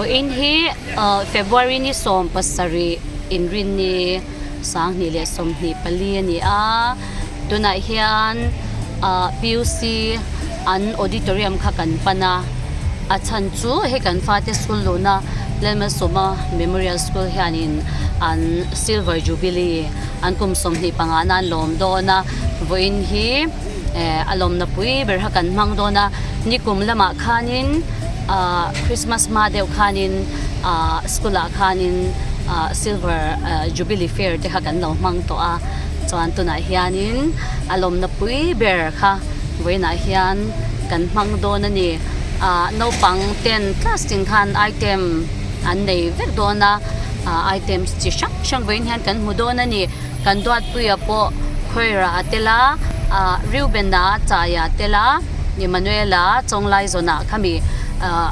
Vawiin hi February ni 17 inrinni 2024 a ni a, tunah hian PUC an auditorium kha kan pan a, a chhan chu hei kan fate school luhna Lalmalsawma Memorial School hianin an Silver Jubilee an kum 25 nan lawm dawn a, vawiin hi a lawmna pui ber kha kan hmang dawn a, nikum lamah khanin ah Christmas hma deuh khanin ah school ah khanin ah silver jubilee fair te kha kan lo hmang tawh a chuan tunah hianin a lawmna pui ber kha vawiinah hian kan hmang dawn a ni ah naupang ten class tin khan item an nei vek dawn a ah items chi hrang hrang vawiin hian kan hmu dawn a ni. Kan Duatpuia pawh Khawihrah a tel a, ah Reuben-a Chaia a tel a, Emmanuel-a Chawnglai zawnah khami ah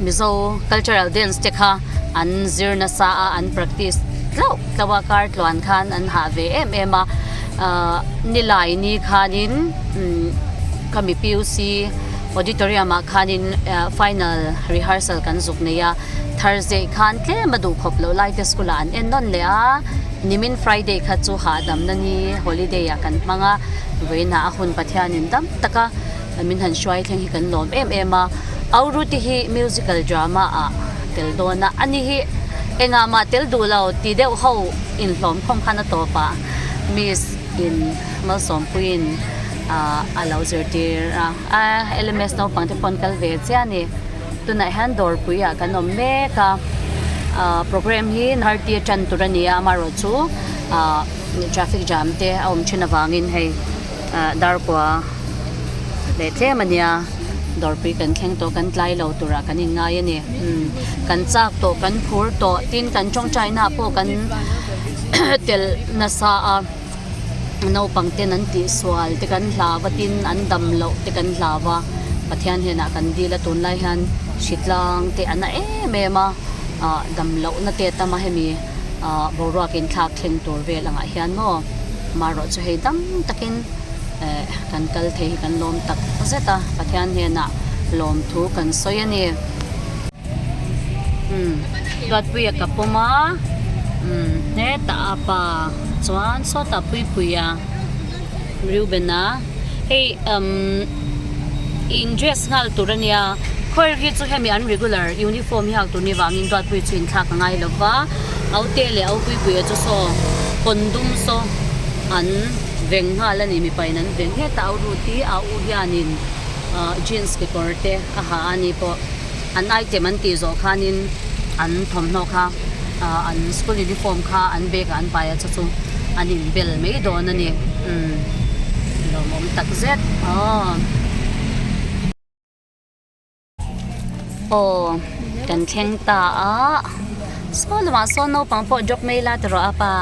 Mizo cultural dance te kha an zir nasa a, an practice tlauh tlauh a, kar tluan khan an hah ve em em a, ah nilai ni khanin umm khami PUC auditorium ah khanin final rehearsal kan zuk nei a, Thursday khan tlem a duh khawp loh lai te school ah an en nawn leh a. Nimin Friday kha chu hahdamna ni holiday ah kan hmang a, vawiinah a hun Pathianin dam taka min han hruai thleng hi kan lawm em em a. Auruti hi musical drama ah tel dawn a, ani hi engah mah tel duh lo ti deuh ho inhlawm khawm khan a tawp ah Miss in Malsawmpuiin a lo zirtir a, LMS naupang te pawh an kal ve chiah a ni. Tunah hian dawrpui ah kan awm mek a ah program hi thirty a tan tur a ni a amaherawh chu ah traffic jam te a awm thin avangin hei ah darkua leh tlem a nia dawrpui kan thleng tawh kan tlai lo turah kan inngai a ni umm kan chak tawh kan phur tawh tin kan tawngtai na ah pawh kan telh nasa a naupang ten an tihsual te kan hlau a tin an dam loh te kan hlau a Pathian hnenah kan dil a tunlai hian hritlang te a na em em a ah dam loh na te tam a hemi ah boruak in thlak thleng tur vel angah hian maw marawh chu hei dam takin eh kan kal thei hi kan lawm tak zet a Pathian hnenah lawmthu kan sawi a ni. Umm Duatpuia ka pawm a umm hetah a pa chuan sawtah Puipuia Reuben-a hei umm in dress nghal tur a nia khawi hi chu hemi an regular uniform hi hak tur ni vangin Duatpuia chu inthlak a ngai lo va Aute leh Au Puipuia chu saw kawndum saw an veng nghal a ni mipa in an veng hetah Au Ruti a u hianin ah jeans kekawr te a ha a ni pawh. An item an tih zawh khanin an thawmhnaw kha ah an school uniform kha an bag ah an pai a chu chu an inbel mai dawn a ni umm lawmawm tak zet aw. Aw kan thleng ta a saw lamah sawn naupang pawh drop mai la tiraw a pa.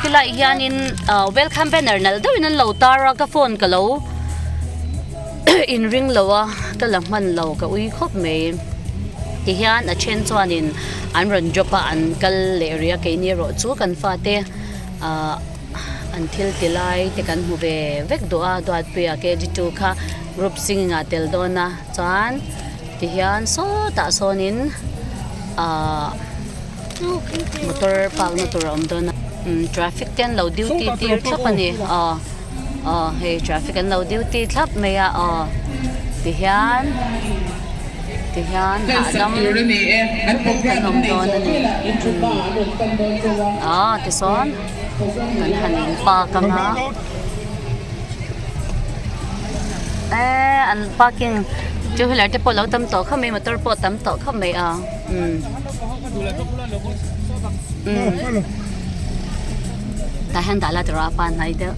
Khilai hianin ah welcome banner nalh deuhin an lo tar a ka phone ka lo inring lo a ka la hman lo ka ui khawp mai tihian a then chuanin an rawn drop a an kal leh rih a keini erawh chu kan fate ah an thil ti lai te kan hmu ve vek duh a Duatpuia kg two kha group singing ah tel dawn a chuan tihian sawtah sawnin ah. Motor park na tur a awm dawn a umm traffic te an lo duty tir thlap a ni aw aw hei traffic an lo duty thlap mai a aw tihian tihian hahdam kan awm dawn a ni aw tisawn kan han in park ang a eee an parking two wheeler te pawh a lo tam tawh khawp mai motor pawh a tam tawh khawp mai a. Tah hian dah la tawh a pa hnai deuh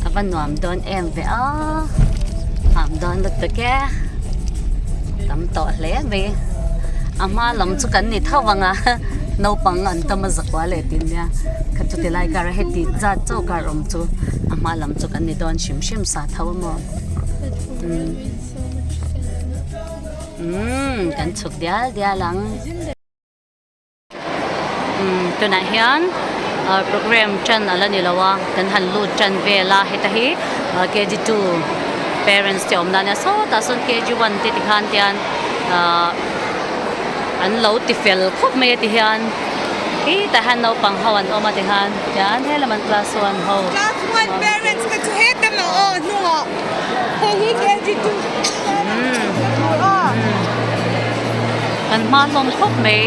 a va nuam dawn em ve a nuam dawn lutuk e tam tawh hle mai a hma lam chu kan ni tho ang a naupang an tam a zakua leh tih nia kha chu tilai kar a heti zat chaw kar awm chu a hma lam chu kan ni dawn hrim hrim sa tho a maw. Umm kan chhuk dial dial ang. Umm tunah hian ah program tan a la ni lo a kan han lut tan vel a heta hi KG two parents te awmna ania sawtah sawn KG one te tikhan tian ahh an lo ti fel khawp mai a ti hian khitah hian naupang ho an awm a ti khan tian helam an class one ho. Class one parents te chu hetam ang aw hnungah hei hi KG two parents te tur aw. Kan hma hlawm khawp mai.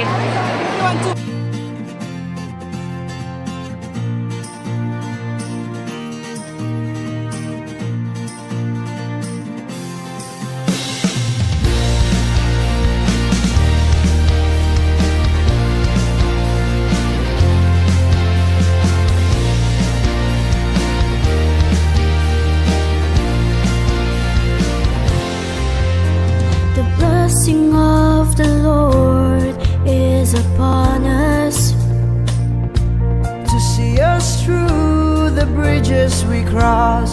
The blessing of the Lord is upon us. To see us through the bridges we cross.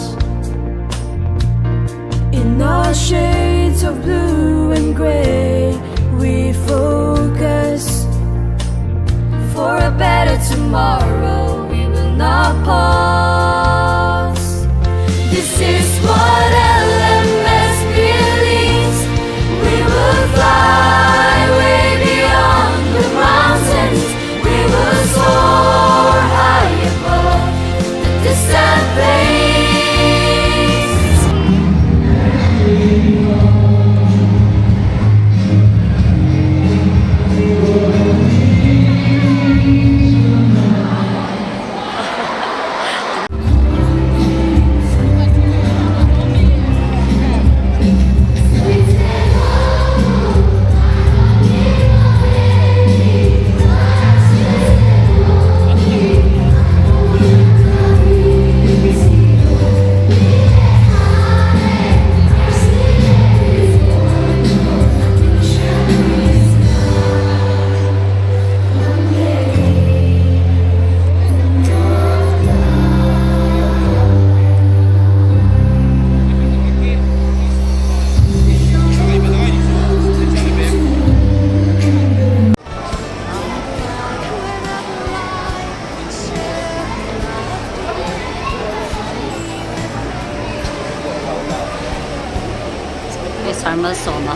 In our shades of blue and gray, we focus for a better tomorrow. We will not pause. This is what LMS believes. We will fly way beyond the mountains. We will soar high above the distant plains. Sir Malsawma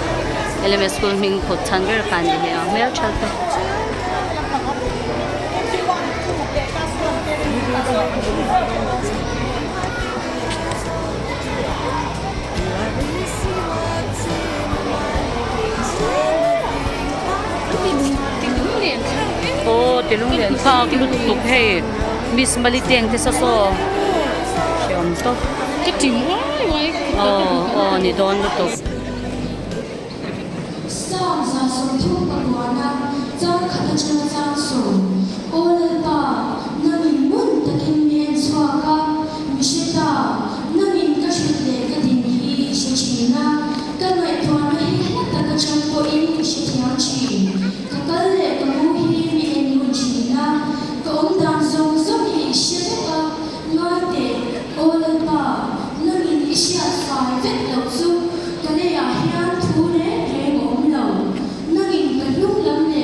LMS school hming phut chhan ber kha a ni hi a hmeltha te. Aw ti lunglen thlak lutuk hei miss maliteng te saw saw hreawm tawp aw aw ni dawn lutuk. Psalm 39 chang khat atanga chang sawm, Aw Lalpa, nangin ngun takin mi en chhuak a, mi hre ta, nangin ka hrut leh ka din hi i hre thin a, ka ngaihtuahna hi hla tak atang pawhin i hre thiam thin. Ka kal leh ka mu hi mi en ngun thin a, ka awm dan zawng zawng hi i hre vek a, ngai teh, Aw Lalpa, nangin i hriat fai vek loh chu ka leiah hian thu reng reng a awm lo. Nangin ka hnung lam leh.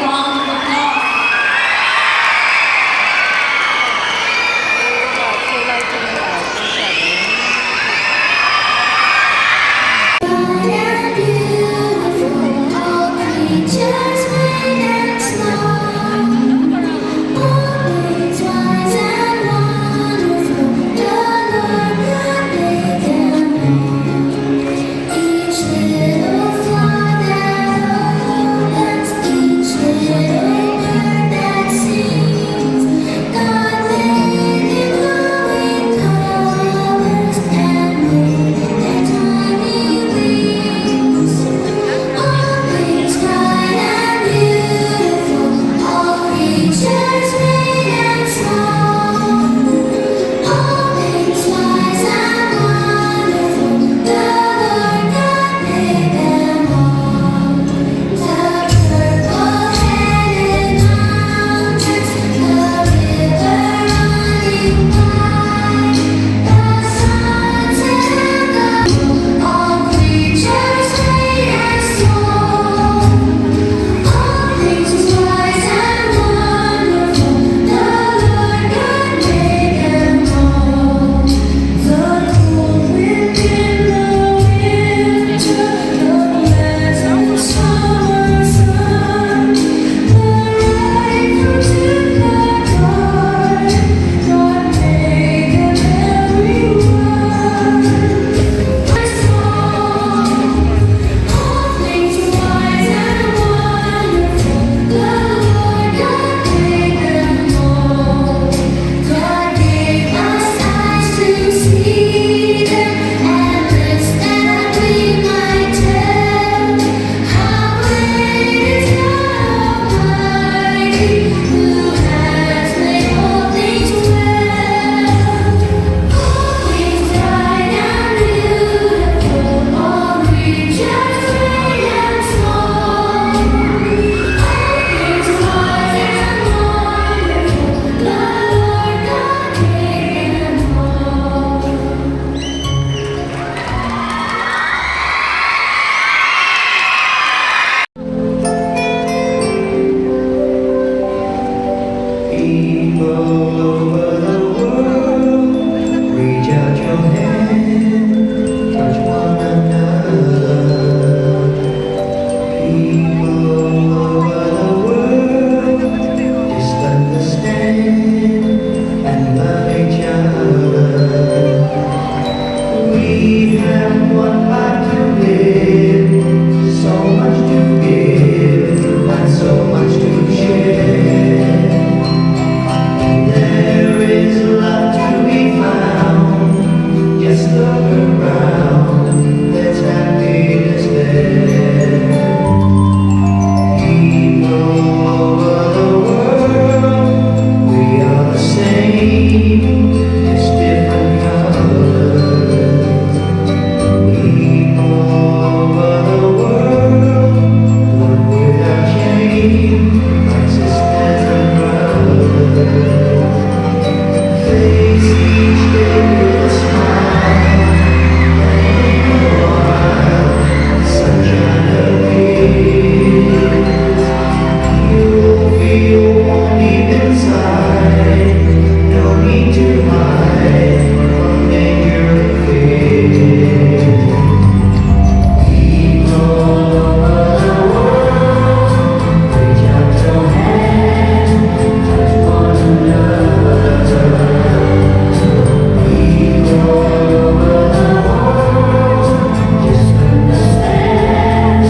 round of applause. People over the world, reach out your hand, touch one another. People over the world, just understand and love each other. We have one life to live, so much to give, and so much to share. There is love to be found. Just look around, there's happiness there. People over the world, we are the same, just different colors. People over the world, love without shame, like sisters and brothers. Face each day with a smile, and in a while, sunshine appears. You'll feel warm deep inside, no need to hide from danger and fear. People over the world, reach out your hand, touch one another. People over the world, just understand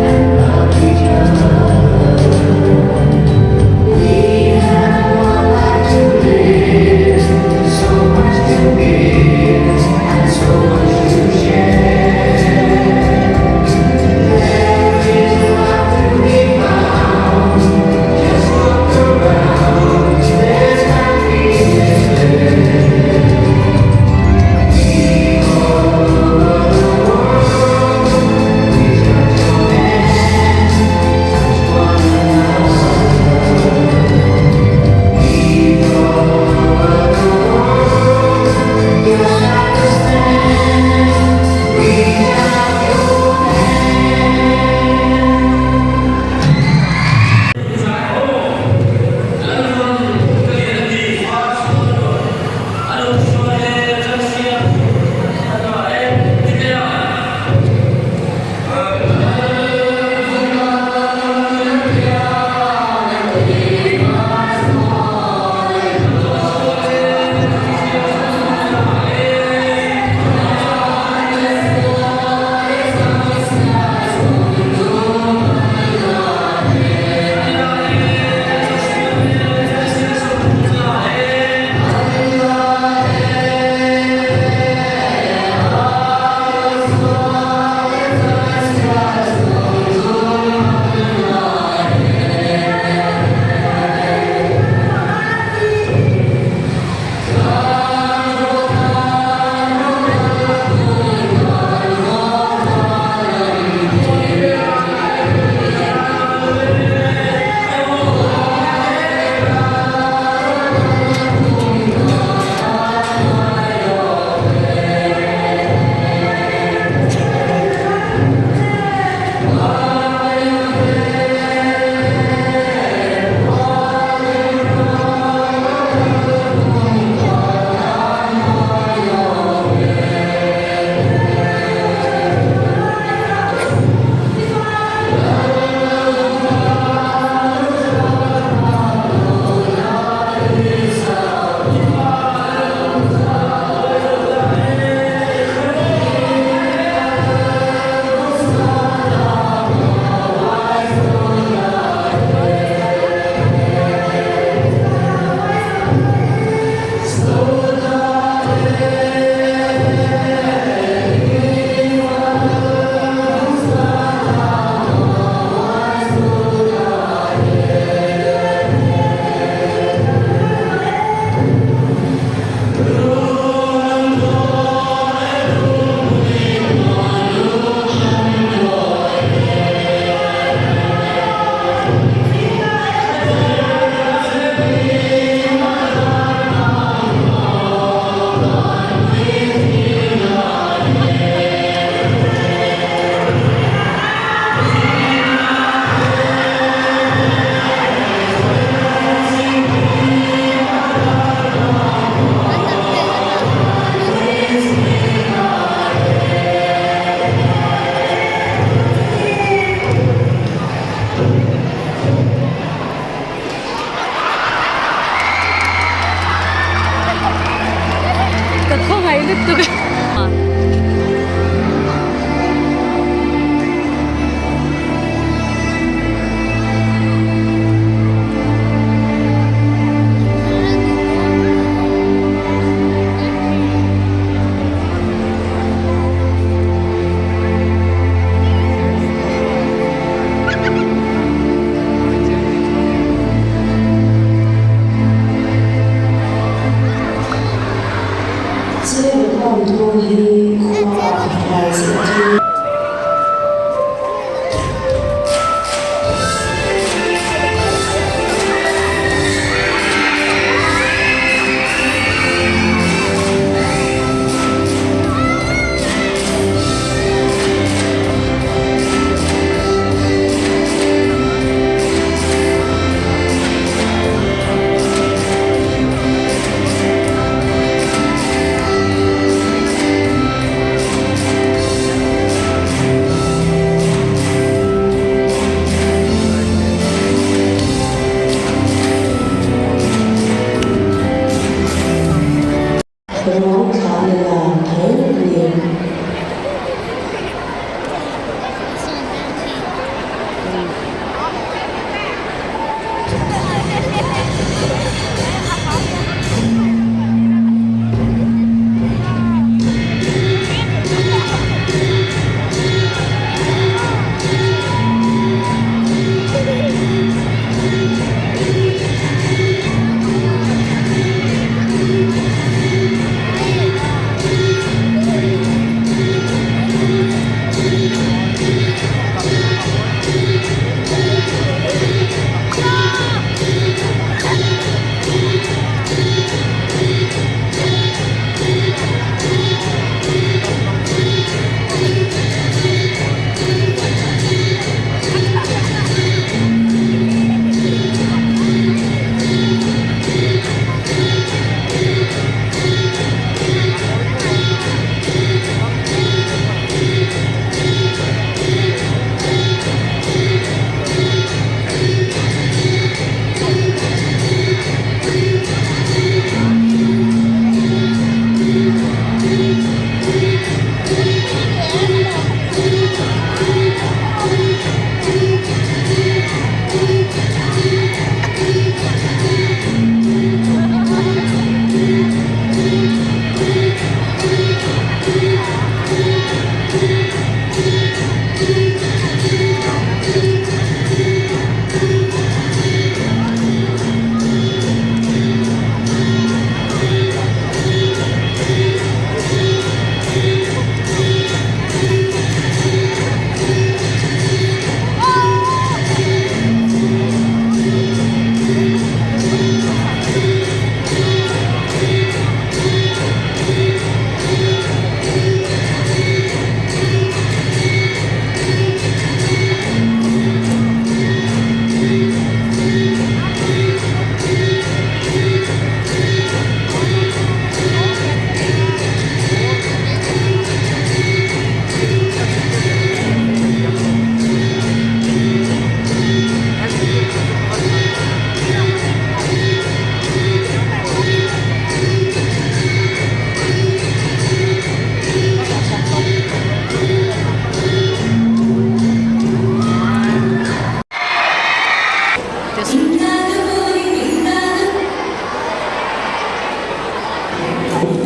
and love each other. We have one life to live,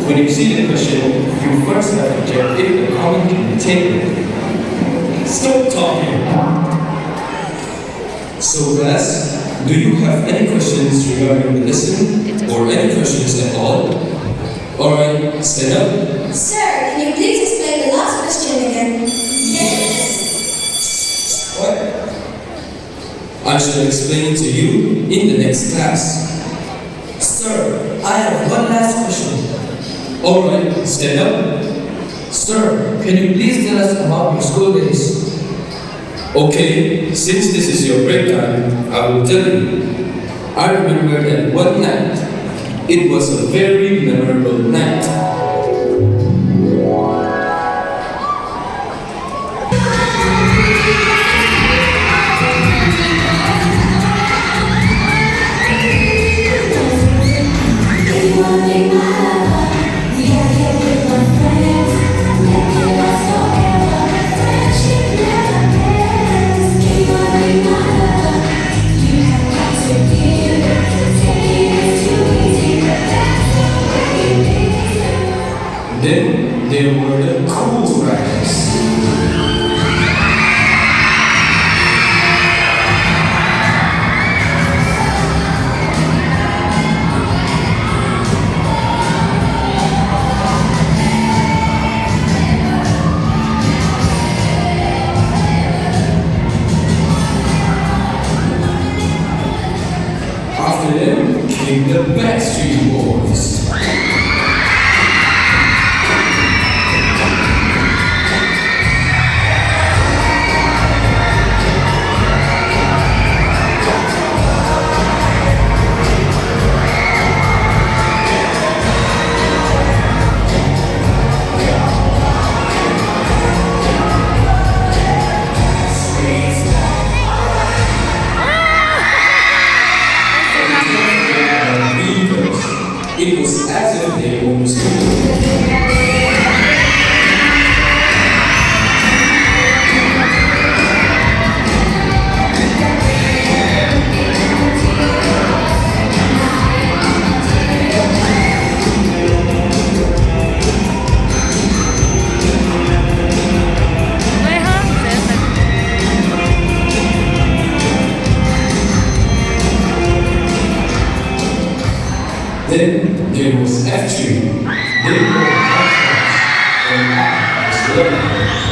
When you see the question, you first have to check if the comment can be taken. Stop talking! So class, do you have any questions regarding the lesson or any questions at all? Alright, stand up. Sir, can you please explain the last question again? Yes. What? I shall explain it to you in the next class. Sir, I have one last question. Alright, stand up. Sir, can you please tell us about your school days? Okay, since this is your break time, I will tell you. I remember that one night. It was a very memorable night. Then there were the cool riders. After them came the Backstreet Boys. Beavers. It was as if they owned school. Then there was F3. They were my friends, and I was learning.